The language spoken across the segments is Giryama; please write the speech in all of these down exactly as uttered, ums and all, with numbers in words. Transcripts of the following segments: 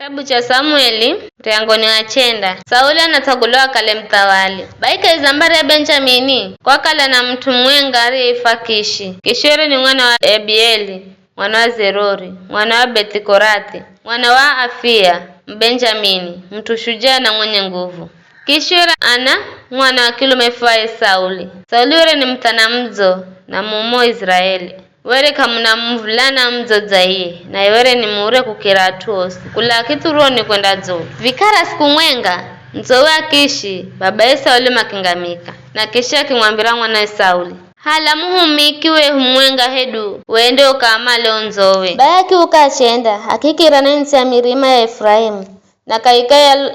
Kitabu cha Samueli, muryango ni wa chenda. Sauli anatsagulwa akale muthawali. Bai kahi za mbari ya Benjamini, kwakala na mut'u mumwenga ariyeifwa Kishi. Kishi were ni mwana wa Abieli, mwana wa Zerori, mwana wa Bethikorathi, mwana wa Afia, Mubenjamini, mut'u shujaa na mwenye nguvu. Kishi were ana mwana wa kilume aifwaye Sauli. Sauli were ni muthana mudzo na mumo Iziraeli. Were k'amuna muvulana mudzo dza iye, naye were ni mure kukira at'u osi. Kula Kithuroni kwenda dzulu. Vikara siku mwenga, ndzowe Akishi, babaye Sauli makingamika. Na Kishi akimwambira mwanaye Sauli, "Hala muhumiki wehu mumwenga hedu, wende ukaamale o ndzowe." Bai akiuka achenda, akikira na ntsi ya mirima ya Efuraimu, na kahika ya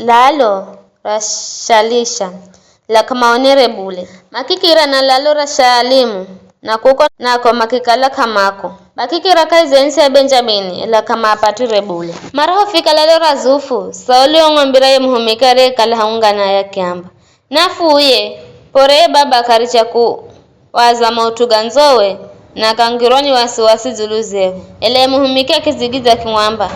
lalo ra Shalisha, ela k'amaonere bule. Makikira na lalo ra Shaalimu, na kuko nako makikala k'amako. Makikira kahi za ntsi ya Benjamini, ela k'amaapatire bule. Marahofika lalo ra Zufu, Sauli wamwambira ye muhumiki ariyekala haungwa naye akiamba, "Nafuye, p'ore ye baba k'aricha ku waza maut'u ga ndzowe, na akangirwa ni wasiwasi dzulu zehu." Ela ye muhumiki akidzigidzya akimwamba,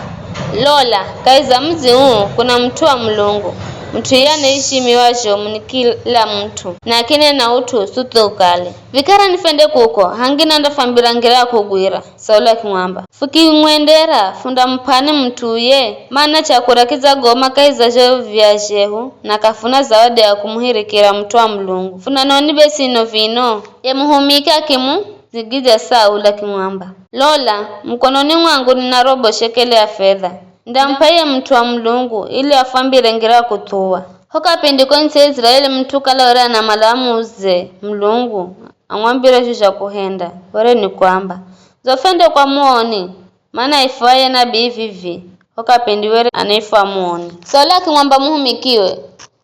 "Lola, kahi za mudzi uu kuna mut'u wa Mulungu, mut'u iye anaishimiwa zhomu ni kila mut'u, na akinena ut'u usuthuwe ukale. Vikara nifwende kuko, hangina andafwambira ngira ya kugwira." Sauli akimwamba, "Fukimwendera, fundamup'ani mut'u uye, mana chakurya kidzagoma kahi za zho vivia zhehu, na k'afuna zawadi ya kumuhirikira mut'u wa Mulungu. Funanoni be sino vino." Ye muhumiki akimudzigidzya Sauli akimwamba, "Lola, mukononi mwangu nina robo shekeli ya fedha. Ndamup'a ye mut'u wa Mulungu ili afwambire ngira ya kuthuwa." Ho kapindi ko ntsi ya Iziraeli mut'u kala were anamala amuze Mulungu, amwambire zho zha kuhenda, were ni kwamba, "Ndzo fwende kwa muoni, mana aifwaye nabii vivi, ho kapindi were anaifwa muoni." Sauli akimwamba muhumikiwe,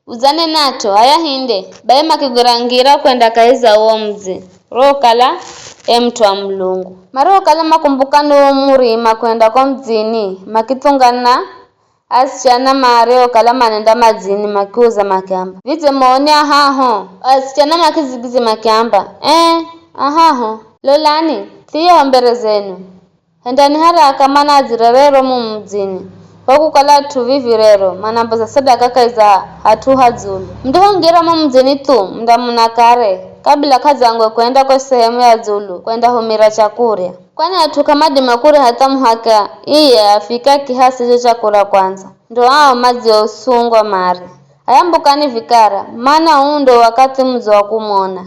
"Udzanenat'o, haya hinde." Bai makigwira ngira kwenda kahi za uwo mudzi, ro ukala ye mut'u wa Mulungu. Mariokala makumbuka nuwo murima kwenda ko mudzini, makithungana asichana mariokala manenda madzini makiuza makiamba, "Vidze muoni ahaho?" Asichana makizigidzya makiamba, "Ee, ahaho. Lolani, thiyo ho mbere zenu. Hendani haraka mana adzire rero mumu mudzini, kwa kukala at'u vivi rero manamboza sadaka kahi za hat'u ha dzulu. Mundihongira mumu mudzini thu, mundamona kare, kabila k'adzangwe kwenda ko sehemu ya dzulu kwendahumira chakurya. Kwani at'u k'amadima kurya hatha muhaka iye afika kihasi cho chakurya kwandza, ndo ao madziosungwa mare. Haya mbukani vikara, mana uu ndo wakathi mudzo wa kumona."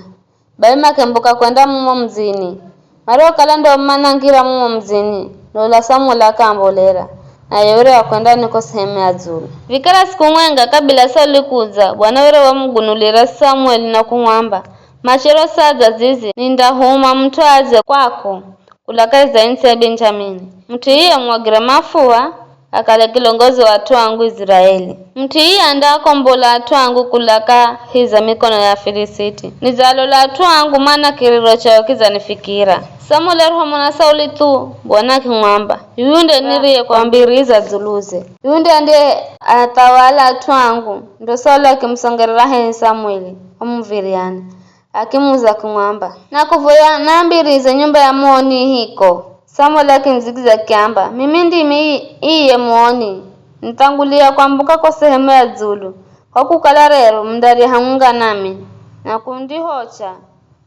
Bai makembuka kwenda mumo mudzini. Mariokala ndo manangira mumo mudzini, lola Samueli akaambolera, naye were wakwenda niko sehemu ya dzulu. Vikara siku mwenga kabila Sauli kudza, Bwana were wamugunulira Samueli na kumwamba, "Machero saa dza zizi nindahuma mut'u adze kwako kula kahi za ntsi ya Benjamini. Mut'u iye umwagire mafuha, akale kilongozi wa at'u angu Iziraeli. Mut'u iye andaakombola at'u angu kula kahi za mikono ya Afilisiti. Nidzalola at'u angu, mana kiriro chao kidzanifikira." Samueli arihomona Sauli thu, Bwana akimwamba, "Yuyu nde niriyekwambiriza dzuluze. Yuyu nde andiye athawala at'u angu." Ndo Sauli akimusongerera heni Samueli, wamuv̱iryani. Akimuza akimwamba, "Nakuvoya nambirize nyumba ya muoni hiko." Samueli akimudzigidzya akiamba, "Mimi ndimi iye muoni. Nithangulia kwambuka ko sehemu ya dzulu, kwa kukala rero mundarya hamwenga nami, na kundihocha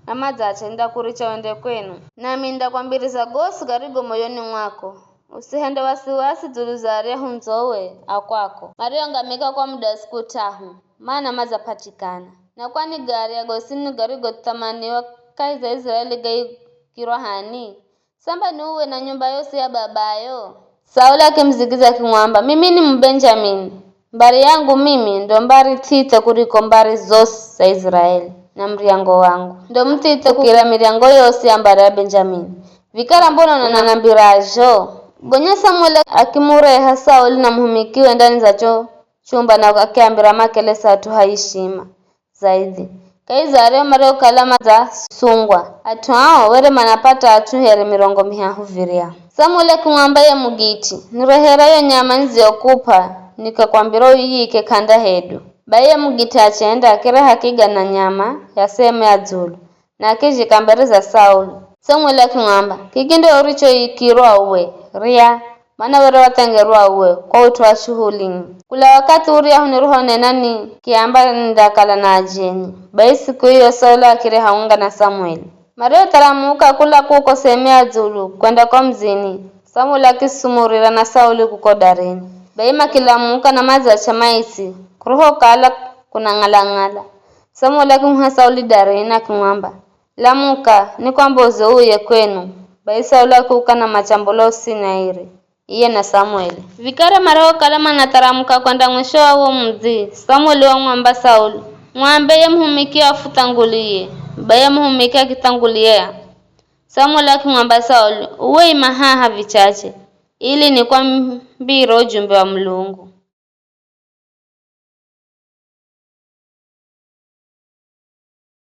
na madzache nindakuricha wende kwenu. Nami nindakwambiriza gosi garigo moyoni mwako. Usihende wasiwasi dzulu za aryahu ndzowe a kwako, mariongamika kwa muda wa siku t'ahu, mana madzapatikana. Na kwani garya gosini garigo thamaniwa kahi za Iziraeli gaikirwa h'ani? Samba ni uwe na nyumba yosi ya babayo." Sauli akimudzigidzya akimwamba, "Mimi ni Mubenjamini. Mbari yangu mimi ndo mbari thithe kuriko mbari zosi za Iziraeli, na muryango wangu ndo muthithe kukira miryango yosi ya mbari ya Benjamini. Vikara mbona unanambira zho?" Gonya Samueli akimureha Sauli na muhumikiwe ndani za cho chumba na akiambira makelesi at'u ha ishima zaidhi kahi za aryahu mariokala madzasungwa. At'u ao were manapata at'u here mirongo mihahu virya. Samueli akimwamba ye mugiti, "Nirehere yo nyama nidziyokup'a nikakwambira uyiyike k'anda hedu." Bai ye mugiti achenda akireha kiga na nyama ya sehemu ya dzulu, na akizhika mbere za Sauli. Samueli akimwamba, "Kiki ndo urichoikirwa uwe, rya." mana were wathengerwa uwe kwa ut'u wa shuhuli. Kula wakathi uryahu niruhonena nikiamba nindakala na ajeni. Bai siku iyo Sauli akire haunga na Samueli. Mariotharamuka kula kuko sehemu ya dzulu kwenda ko mudzini, Samueli akisumurira na Sauli kuko darini. Bai makilamuka na madzacha maitsi, kurohokala kuna ng'ala-ng'ala. Samueli akimuha Sauli darini akimwamba, "Lamuka, nikwamboze uye kwenu." Bai Sauli akiuka na machambolo usini airi, iye na Samueli. Vikara marihokala manatharamuka kwenda mwisho wa wo mudzi, Samueli wamwamba Sauli, "Mwambe ye muhumiki afuthangulie." Bai ye muhumiki akithangulia. Samueli akimwamba Sauli, "Uwe ima haha vichache, ili nikwambire ujumbe wa Mulungu."